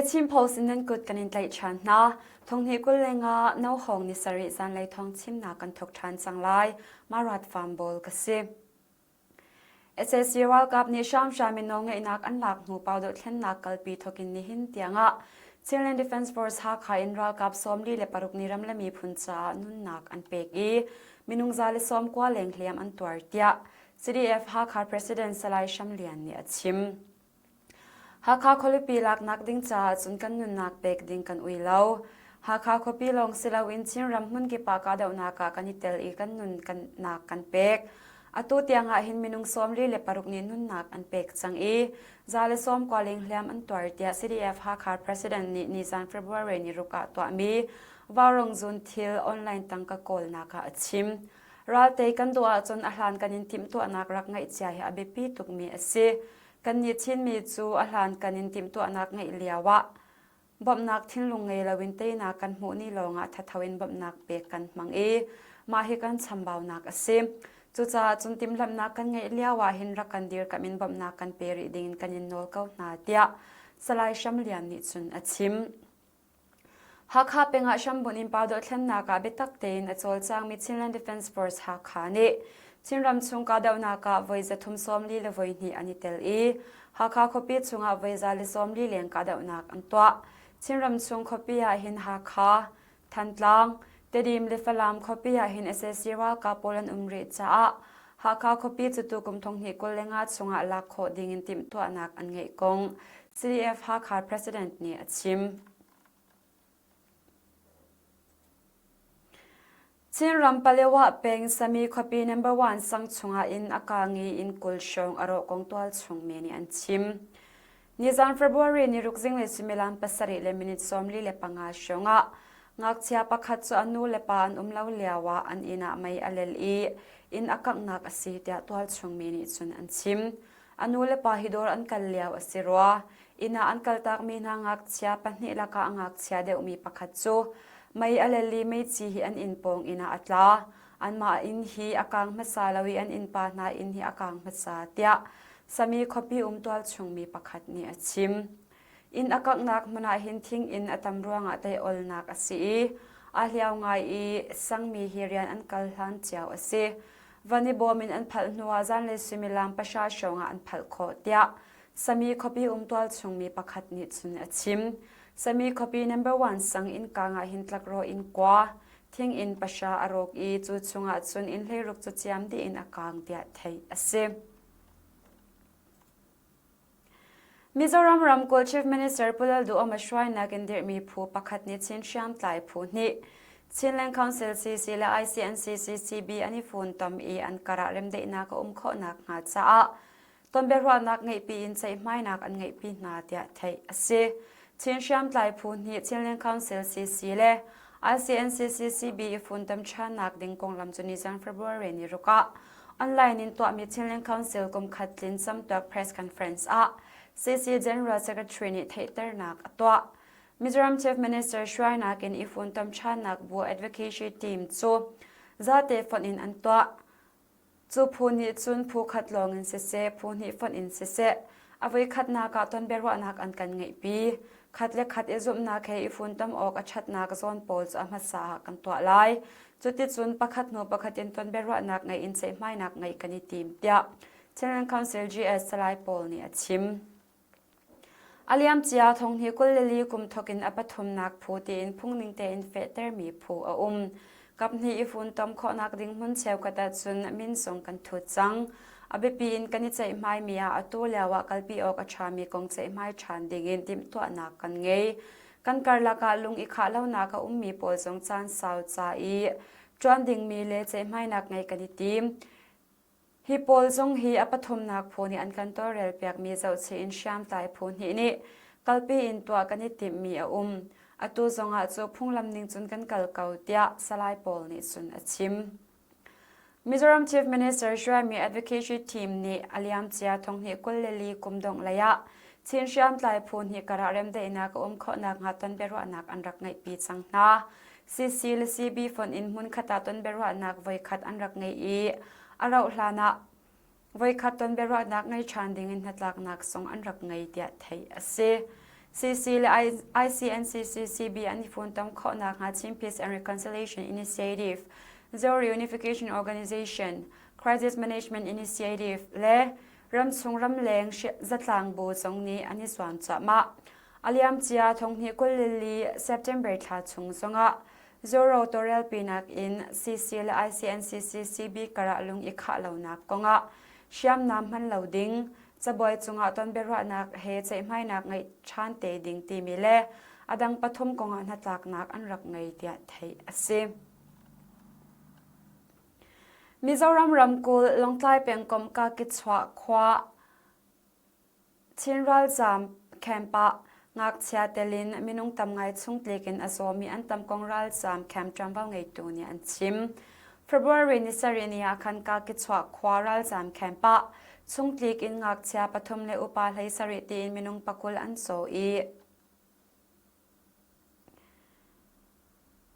The Chin Post in nan kut kan in tlaih ṭhan hna. Thonghnih 25 Nohawng ni sarih zanlei thawng chimnak kan thawk ṭhan cang lai. Marat Farm Bawl ka si. Sac ralkap nih hramhram in nawlngeihnak an lak hnu pau dohthlennak kalpi thawkin nihin tiangah Chinland Defence Force Hakha in ralkap 46 nih ram le miphun caah nunnak an pek i minung 190 leng hliam an tuar tiah CDF Hakha President Salai Sham Lian nih a chim. Hakha khualipi laknak ding caah cun kan nunnak pek ding kan ui lo. Hakha khuapi lawng si loin Chinram hmunkip ah kahdohnak ah kan i tel i kan nunnak kan pek. Atu tiang ah hin minung 46 nih nunnak an pek cang i 190 leng hliam an tuar tiah CDF Hakha President nih nizan February ni ruk ah tuahmi Vaurong Zun thil online tangka kawlnak ah a chim. Raltei kan duh ahcun a hlan kan in timhtuahnak rak ngeih cia hi a biapi tukmi a si. Kannih Chinmi cu a hlankan in timhtuahnak ngeih lioah bawmhnak thinlung ngei loin teinak kan hmuh ni lawngah thatho in bawmhnak pek kan hmang i mah hi kan chambaunak a si. Cucaah cun timhlamhnak kan ngeih lioah hin rak kan dirkamh in bawmhnak kan pe rih dingin kan in nawl ko hna tiah Salai Hram Lian nih cun a chim. Hakha peng ah hrambunh in pau dohthlennak ah biatak tein a cawlcangmi Chinland Defence Force Hakha nih Chinram chung kahdohnak ah voi 342 an i tel i Hakha khuapi chungah voi 140 leng kahdohnak an tuah. Chinram chung khuapi ah hin Hakha, Thantlang, Tedim le Falam khuapi ah hin sac ralkap pawl an um rih caah Hakha khuapi cu tukum 2025 chungah lak khawh ding in timhtuahnak an ngeih kong CDF Hakha President nih a chim. Chinram Palewa peng Sami khuapi number 1 sang chungah inn a kaang i inn 20 hrawng a rawh kong tualchung mi nih an chim. Nizan February ni ruk zinglei suimilam pasarih le minute 45 hrawng ah ngakchia pakhat cu a nu le pa an um lo lio ah an inn ah mei a lel i inn a kanghnak a si tiah tualchung mi nih cun an chim. A nu le pa hi dawr an kal lio a si rua. Inn ah an kaltakmi hna ngakchia pahnih lakah a ngakchia deuhmi pakhat cu mei a lel i meici hi an inn pawng inn ah a tla. Anmah inn hi a kaang hmasa lo i an innpa hna inn hi a kaang hmasa tiah Sami khuapi um tualchungmi pakhat nih a chim. Inn a kanghnak hmun ah hin thing inn a tam ruangah teiawlnak a si i aa hliau ngai i sangmi hi rian an kal hlan cio a si. Van i bawm in an phalh hnuah zanlei suimilam pahra hrawngah an phalh khawh tiah Sami khuapi um tualchungmi pakhat nih cun a chim. Sami khuapi number one sang innka ah hin tlakrawh inn kua, thing inn pahra a rawk i cu chungah cun inn hleiruk cu ciam dih in a kaang tiah theih a si. Mizoram ramkulh Chief Minister Pu Lalduhoma hruainak in dirhmi phu pakhat nih Chin hriamtlai phu hnih Chinland Council CC le ICNCCCB an i funtom i an karah remdaihnak a um khawhnak hnga caah tonbiaruahnak ngeihpi in ceihmainak an ngeihpi hna tiah theih a si. Chin hriamtlai phu hnih Chinland Council CC le ICNCCCB i funtom ṭhannak ding konglam cu nizan February ni ruk ah Online in tuahmi Chinland Council kumkhat tlin camtuak press conference ah CC General Secretary nih theihternak a tuah. Mizoram Chief Minister hruainak in i funtom ṭhannak bu advocacy team cu zate fonh in an tuah. Cu phu nih cun phu khat lawng in siseh, phu hnih fonh in siseh, a voikhatnak ah tonbiaruahnak an kan ngeihpi. Khat le khat i zumhnak he i funtom awk a ṭhatnak zawn pawl cu a hmasa ah kan tuah lai. Cuticun pakhat hnu pakhat in tonbiaruahnak ngeih in ceihmainak ngeih kan i tim tiah Chinland Council GS Salai Paul nih a chim. A liamcia thonghnih 24 kum thawk in a pathumnak phu tiin phungning tein fehtermi phu a um. Kaphnih i funtom khawhnak ding hmun cheukhat ahcun min zong kan thut cang. A biapi in kan i ceihmaimi ah atu lio ah kalpi awk a ṭhami kong ceihmai ṭhan dingin timhtuahnak kan ngei. Kan karlak ah lung i khah lonak a ummi pawl zong caan sau ca i ṭuan dingmi le ceihmainak ngei kan i tim. Hi pawl zong hi a pathumnak phu nih an kan tawlrelpiakmi zohchih in hriamtlai phu hnih nih kalpi in tuah kan i timhmi a um. Atu zongah cu phunglam ning cun kan kal ko, tiah Salai Paul nih cun a chim. Mizoram Chief Minister hruaimi Advocacy Team nih a liamcia thonghnih 24 kum dongh lei ah Chin hriamtlai phu hnih karah remdaihnak a um khawh nakhnga tonbiaruahnak an rak ngeihpi cang hna. CC le CB fonh in hmunkhat ah tonbiaruahnak voikhat an rak ngei i a rauh hlan ah voikhat tonbiaruahnak ngei ṭhan ding in hnatlaknak zong an rak ngei tiah theih a si. CC le ICNCC CB an i funtom khawh nakhnga Chin Peace and Reconciliation Initiative, Zo Reunification Organization, Crisis Management Initiative le ramchung ramleng zatlang bu zong nih an i zuam cuahmah. A liamcia thonghnih 22 September thla chung zongah Zoro tawlrelpinak in CC le ICNCC CB karah lung i khah lonak kongah hriamnam hman lo ding, cabuai cungah tonbiaruahnak he ceihmainak ngeih ṭhan te ding timi le a dang pathum kongah hnatlaknak an rak ngei tiah theih a si. Mizoram ramkulh Lawngtlai pengkomh Kakichuah khua Chin ralzaam camp ah ngakchia tel in minung tam ngai chungtlik in a zawmi an tam kong ralzaam camp ṭuanvo ngeitu nih an chim. February ni sarih ni ah khan Kakichuah khua ralzaam camp ah chungtlik in ngakchia pathum le upa 17 tiin minung pakul an zaw i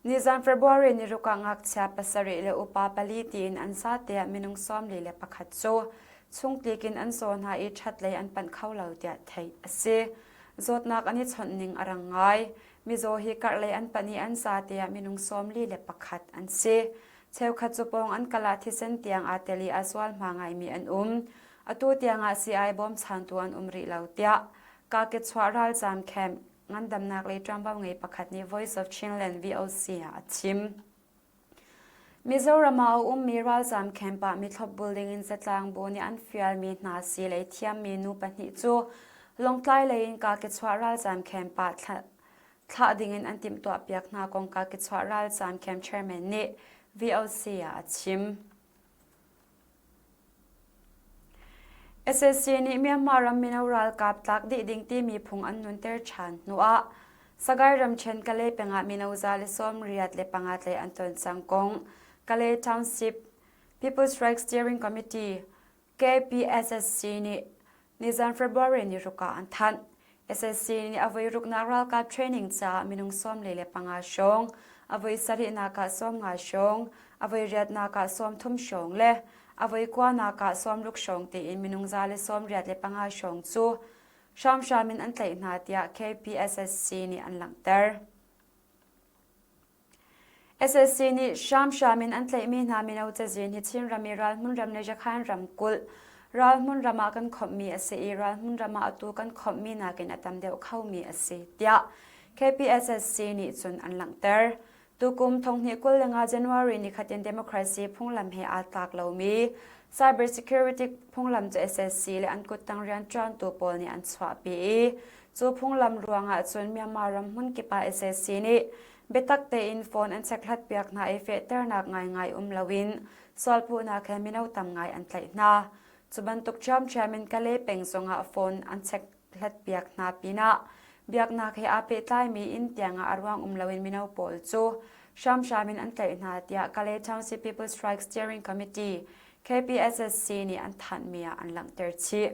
Nizan February ni ruk ah ngakchia pasarih le upa pali tiin an za tiah minung 41 cu chungtlik in an zaw hna i ṭhatlei an panh kho lo tiah theih a si. Zawtnak an i chawnh ning a rang ngai. Mizaw hi karhlei an panh i an za tiah minung 41 an si. Cheukhat cu pawng an kal ah thisen tiang aa tel i a zualhma ngaimi an um. Atu tiangah sii-ai bawmchantu an um rih lo tiah Kakechuah ralzaam camp ngandamnak lei ṭuanvo ngei pakhat nih Voice of Chinland VOC ah a chim. Mizoram ah a ummi ralzaam camp ah mithlopbul dingin zatlang bu nih an fialmi hna sii lei thiammi nu pahnih cu Lawngtlai lei in Kakechuah ralzaam camp ah thlah dingin an timhtuahpiak hna kong Kakechuah ralzaam camp chairman nih VOC ah a chim. Sac nih Myanmar ram mino ralkap tlak dih ding timi phung an nunter ṭhan hnuah Sagaing ramṭhen Kalay peng ah mino 185 tlai an ton cang kong Kalay Township People's Rights Steering Committee KPSSC nih nizan February ni ruk ah an thanh. SSC nih a voi ruknak ralkap training caah minung 45 hrawng, a voi sarihnak ah 50 hrawng, a voi riatnak ah 30 hrawng le a voi kuanak ah 60 hrawng tiin minung 185 hrawng cu hramhram in an tlaih hna tiah KPSSC nih an langhter. Sac nih hramhram in an tlaihmi hna mino cazin hi Chinram i ralhmun ram le Yakhan ramkulh ralhmun ram ah kan khawmhmi a si i ralhmun ram ah atu kan khawmhmi nakin a tam deuh khomi a si tiah KPSSC nih cun an langhter. Tukum thonghnih 25 January nikhat in democracy phunglam he aa tlak lomi cyber security phunglam cu sac le an kuttang rianṭuantu pawl nih an chuahpi i cu phunglam ruangah cun Myanmar ram hmunkip ah sac nih Biatak tein phone an chekhlat piak hna i fehternak ngaingai um loin sualpuhnak he mino tam ngai an tlaih hna. Cu bantuk ṭhiamṭhiam in Kalay peng zongah phone an chekhlat piak hna pinah biaknak he aa pehtlaimi inn tiangah a ruang um loin mino pawl cu hramhram in an tlaih hna tiah Kalay Township People's Strike Steering Committee KPSSC nih an thanhmi ah an langhter chih.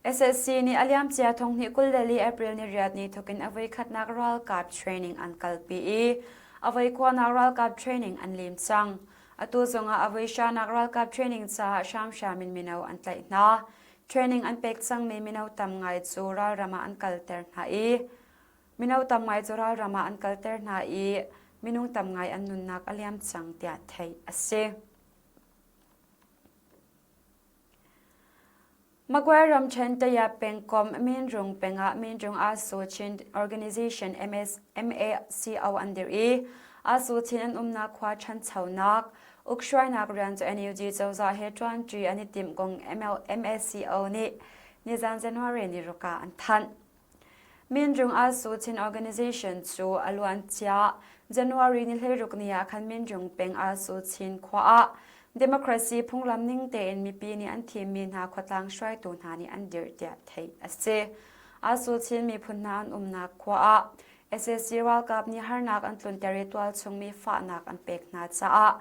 Sac nih a liamcia thonghnih 24 April ni riat ni thawk in a voikhatnak ralkap training an kalpi i a voikuanak ralkap training an lim cang. Atu zongah a voihranak ralkap training caah hramhram in mino an tlaih hna. Training an pek cangmi mino tam ngai cu ralram ah an kalter hna i mino tam ngai cu ralram ah an kalter hna i minung tam ngai an nunnak a liam cang tiah theih a si. Magway ramṭhen Taya pengkomh Minrung peng ah Minrung Asu Chin Organization MACO an dirh i Asu Chin an umnak khua ṭhanchonak ukhruainak rian cu NUG cozah he ṭuanṭi an i timh kong MACO nih nizan January ni ruk ah an thanh. Minrung Asu Chin Organization cu a luancia January ni 16 ni ah khan Minrung peng Asu Chin khua ah democracy phunglam ning tein mipi nih an thimmi hna khuatlang hruaitu hna nih an dirh tiah theih a si. Asu Chin miphun hna an umnak khua ah sac ralkap nih harnak an tlunter i tualchung mi fahnak an pek hna caah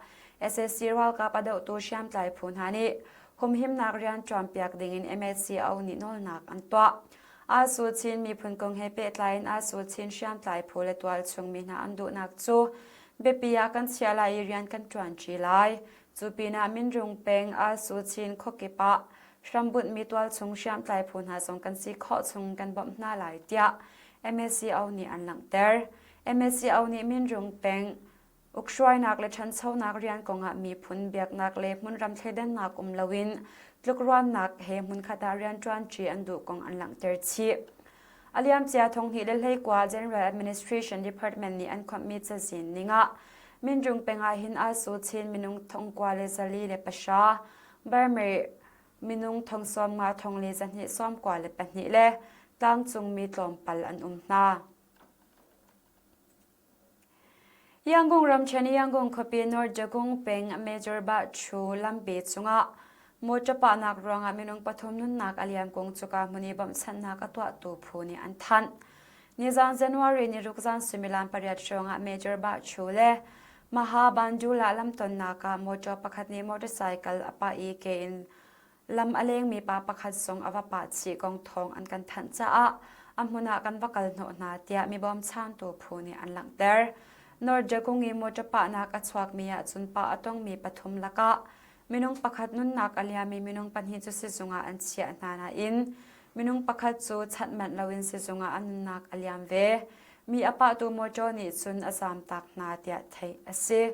sac ralkap a dohtu hriamtlai phu hna nih humhimnak rian ṭuanpiak dingin MACO nih nawlnak an tuah. Aa Chin miphun kong he pehtlai in Aa Chin hriamtlai phu le tualchung mi hna an duhnak cu biapi ah kan chiah lai i rian kan ṭuanṭi lai. Cu pinah Minrung peng Aa Chin khuakip ah hrambunhmi tualchung hriamtlai phu hna zong kan si khawh chung kan bawmh hna lai tiah MACO nih an langhter. MACO nih Minrung peng Ukhruainak le ṭhanchonak rian kongah miphun biaknak le hmunram thleidannak um loin tlukruannak he hmunkhat ah rianṭuanṭi an duh kong an langhter chih. A liamcia 2019 General Administration Department nih an khawmhmi cazin ningah Minrung peng ah hin Asu Chin minung 94,300, Burmese minung 95,292 le tlangcungmi tlawmpal an um hna. Yangon ramṭhen Yangon khuapi North Jagung peng Major Bah Chu lampi cungah mawṭaw pahnak ruangah minung pathum nunnak a liam kong cuka hmun i bawmhchanhnak a tuahtu phu nih an thanh. Nizan January ni ruk zan suimilam pariat hrawngah Major Bah Chu le Maha Bandula lamtonnak ah mawṭaw pakhat nih motorcycle a pah i ke in Lam a lengmi pa pakhat zong a va pah chih kong thawng an kan thanh caah a hmun ah kan va kal hnawh hna tiah mi bawmchantu phu nih an langhter. Norjagung i motor pahnak a chuakmi ahcun pah a tongmi pathum lakah minung pakhat nunnak a liami minung pahnih cu sizung ah an chiah hna nain minung pakhat cu chanh manh loin sizung ah a nunnak a liam ve. Mi a pahtu motor nih cun a zamtak hna tiah theih a si.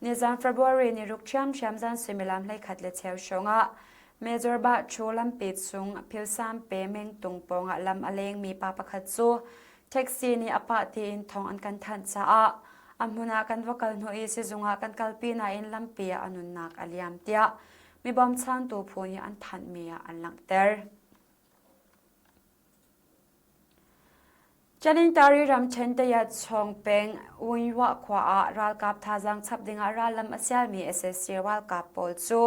Nizan February ni ruk ṭhiamṭhiam zan suimilam 11 le cheu hrawngah Major Bah Chu lampi chung philsam pe mengtung pawngah lam a lengmi pa pakhat cu taxi nih a pah tiin thawng an kan thanh caah a hmun ah kan va kal hnu i sizung ah kan kalpi nain lampi ah a nunnak a liam tiah mi bawmchantu phu nih an thanhmi ah an langhter. Chanintari ramṭhen Tayatchawng peng Wunywah khua ah ralkap thazaang chap dingah rallam a sialmi sac ralkap pawl cu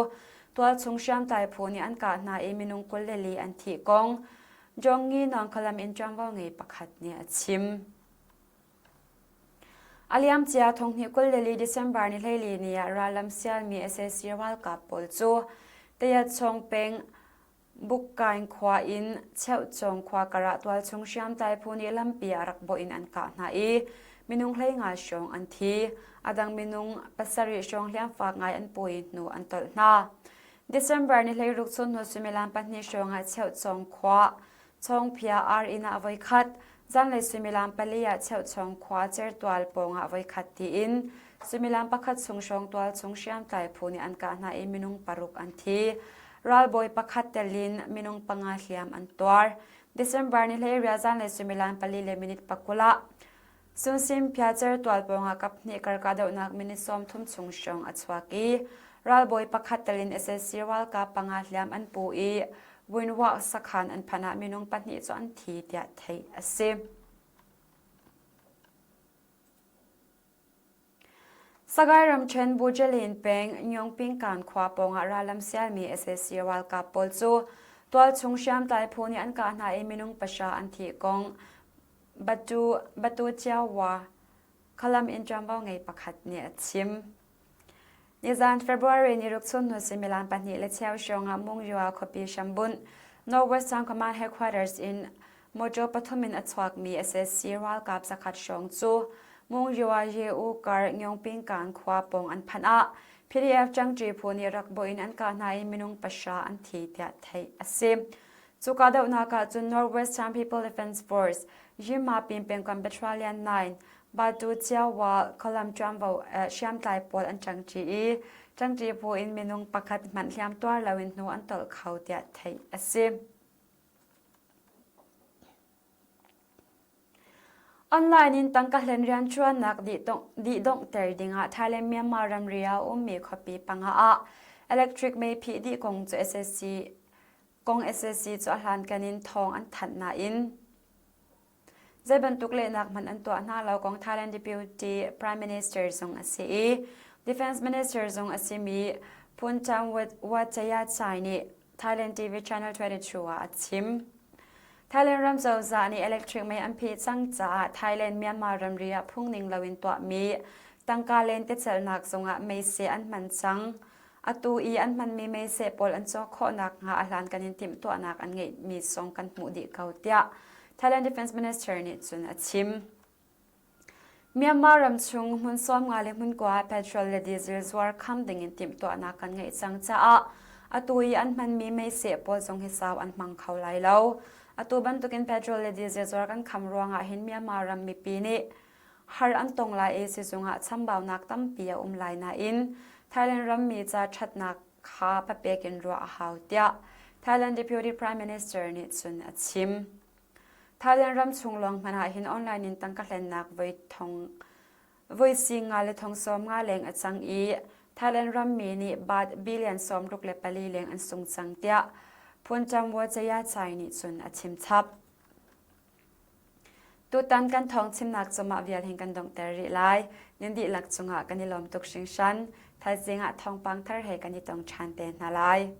tualchung hriamtlai phu nih an kah hna i minung 24 an thih kong Jongngi Nawngkhalam in ṭuanvo ngei pakhat nih a chim. A liamcia 2024 December ni 14 ni ah rallam sialmi sac ralkap pawl cu Tayatchawng peng Bukkaing khua in Cheuhcawng khua karah tualchung hriamtlai phu nih lampi ah rak bawh in an kah hna i minung 15 hrawng an thi. A dang minung pasarih hrawng hliamfak ngai an pawi hnu an tolh hna. December ni 16 chun hnu suimilam pahnih hrawng ah Cheuhcawng khua Chawngphia ar inn ah voikhat, zanlei suimilam pali ah Cheuchawng khua certual pawngah voikhat tiin suimilam pakhat chung hrawng tualchung hriamtlai phu nih an kah hna i minung paruk an thi. Ralbawi pakhat tel in minung panga hliam an tuar. December ni hleiriat zanlei suimilam pali le minute pakul ah Sunsim phiacer tual pawngah kaphnih kar kahdohnak minute 30 chung hrawng a chuak i ralbawi pakhat tel in sac ralkap panga hliam an pu i Winwah sakhan an phanh ah minung pahnih cu an thi tiah theih a si. Sagaing ramṭhen Bujalin peng Nyongpingkan khua pawngah rallam sialmi sac ralkap pawl cu tualchung hriamtlai phu nih an kah hna i minung pahra an thih kong Batu, Batu Chiawa khalam in ṭuanvo ngei pakhat nih a chim. Nizan February ni ruk chun hnu suimilam pahnih le cheu hrawng ah Mungyua khuapi hrambunh Northwestern Command Headquarters in motor pathum in a chuakmi sac ralkap zakhat hrawng cu Mungyua Ye-U kar Ngyongpingkan khua pawng an phanh ah PDF ṭangṭi phu nih rak bawh in an kah hna i minung pahra an thi tiah theih a si. Cu kahdohnak ah cun Northwestern People Defense Force, Yinmapin pengkomh Battalion 9, Batu Chiawa khualam ṭuanvo hriamtlai pawl an ṭangṭi i ṭangṭi phu in minung pakhat hmanh hliamtuar loin hnu an tolh kho tiah theih a si. Online in tangka hlen rianṭuannak dihdonghter dingah Thailand-Myanmar ramri ah a ummi khuapi panga ah electric mei phih dih kong cu sac kong sac cu a hlankan in thawng an thanh nain zei bantuk lehnak hmanh an tuah hna lo kong Thailand Deputy Prime Minister zung a si i Defense Minister zung a simi Phuncham Wachayachai nih Thailand TV Channel 22 ah a chim. Thailand ram cozah nih electric mei an phih cang caah Thailand Myanmar ramri ah phungning loin tuahmi tangka lentecelhnak zungah meiseh an hman cang. Atu i an hmanmi meiseh pawl an cawk khawh nakhnga a hlankan in timhtuahnak an ngeihmi zong kan hmuh dih ko tiah Thailand Defense Minister nih cun a chim. Myanmar ram chung hmun 50 le hmun kua ah petrol le diesel zuar kham ding in timhtuahnak kan ngeih cang caah. Atu i an hmanmi meiseh pawl zong hi sau an hmang kho lai lo. Atu bantukin petrol le diesel zuar kan kham ruangah hin Myanmar ram mipi nih har an tong lai i sizung ah chambaunak tampi a um lai nain Thailand rammi ca ṭhatnak kha papek in ruah a hau tiah Thailand Deputy Prime Minister nih cun a chim. Thailand ram chung lawng hmanh ah hin online in tangka hlennak voi thong voi sing nga le thong sawm nga leng a cang i Thailand rammi nih baht billion 64 leng an sung cang tiah Phuncham Wachaya Chai nih cun a chim chap. Tutan kan thawng chimnak cu mah vial hin kan donghter rih lai. Nan dihlak cungah kan i lawm tuk hringhran. Thaizing ah thawngpang thar he kan i tong ṭhan te hna lai.